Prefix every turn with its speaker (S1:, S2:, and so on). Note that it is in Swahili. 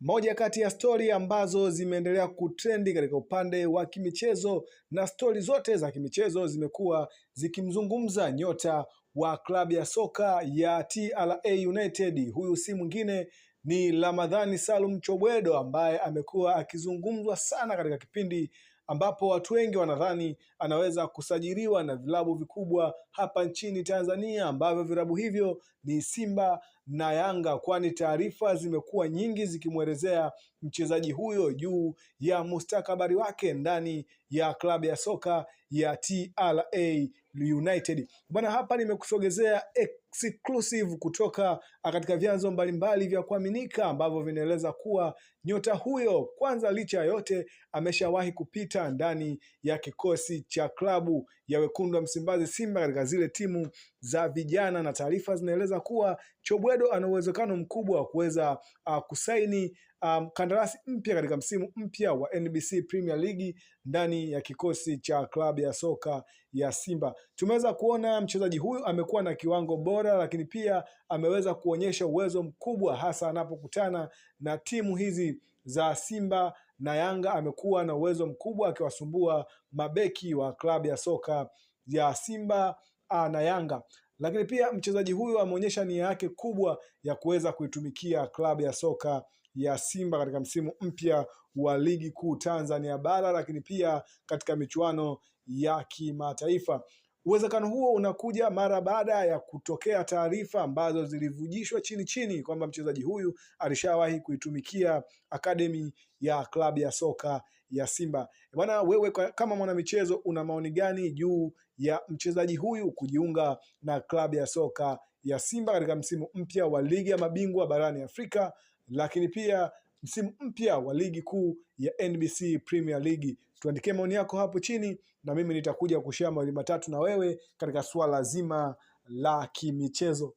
S1: Moja kati ya stori ambazo zimeendelea kutrendi katika upande wa kimichezo na stori zote za kimichezo zimekuwa zikimzungumza nyota wa klabu ya soka ya TRA United. Huyu si mwingine ni Ramadhani Salum Chobwedo ambaye amekuwa akizungumzwa sana katika kipindi ambapo watu wengi wanadhani anaweza kusajiliwa na vilabu vikubwa hapa nchini Tanzania ambavyo vilabu hivyo ni Simba na Yanga, kwani taarifa zimekuwa nyingi zikimwelezea mchezaji huyo juu ya mustakabali wake ndani ya klabu ya soka ya TRA United. Bwana, hapa nimekusogezea exclusive kutoka katika vyanzo mbalimbali vya kuaminika ambavyo vinaeleza kuwa nyota huyo kwanza, licha ya yote, ameshawahi kupita ndani ya kikosi cha klabu ya wekundu wa Msimbazi Simba katika zile timu za vijana, na taarifa zinaeleza kuwa Chobwedo ana uwezekano mkubwa wa kuweza kusaini kandarasi mpya katika msimu mpya wa NBC Premier League ndani ya kikosi cha klabu ya soka ya Simba. Tumeweza kuona mchezaji huyu amekuwa na kiwango bora, lakini pia ameweza kuonyesha uwezo mkubwa hasa anapokutana na timu hizi za Simba na Yanga. Amekuwa na uwezo mkubwa akiwasumbua mabeki wa klabu ya soka ya Simba na Yanga. Lakini pia mchezaji huyu ameonyesha nia yake kubwa ya kuweza kuitumikia klabu ya soka ya Simba katika msimu mpya wa ligi kuu Tanzania bara, lakini pia katika michuano ya kimataifa. Uwezekano huo unakuja mara baada ya kutokea taarifa ambazo zilivujishwa chini chini kwamba mchezaji huyu alishawahi kuitumikia akademi ya klabu ya soka ya Simba. Bwana, wewe kama mwanamichezo una maoni gani juu ya mchezaji huyu kujiunga na klabu ya soka ya Simba katika msimu mpya wa ligi ya mabingwa barani Afrika, lakini pia msimu mpya wa ligi kuu ya NBC Premier League? Tuandikie maoni yako hapo chini, na mimi nitakuja kushare mawili matatu na wewe katika suala zima la kimichezo.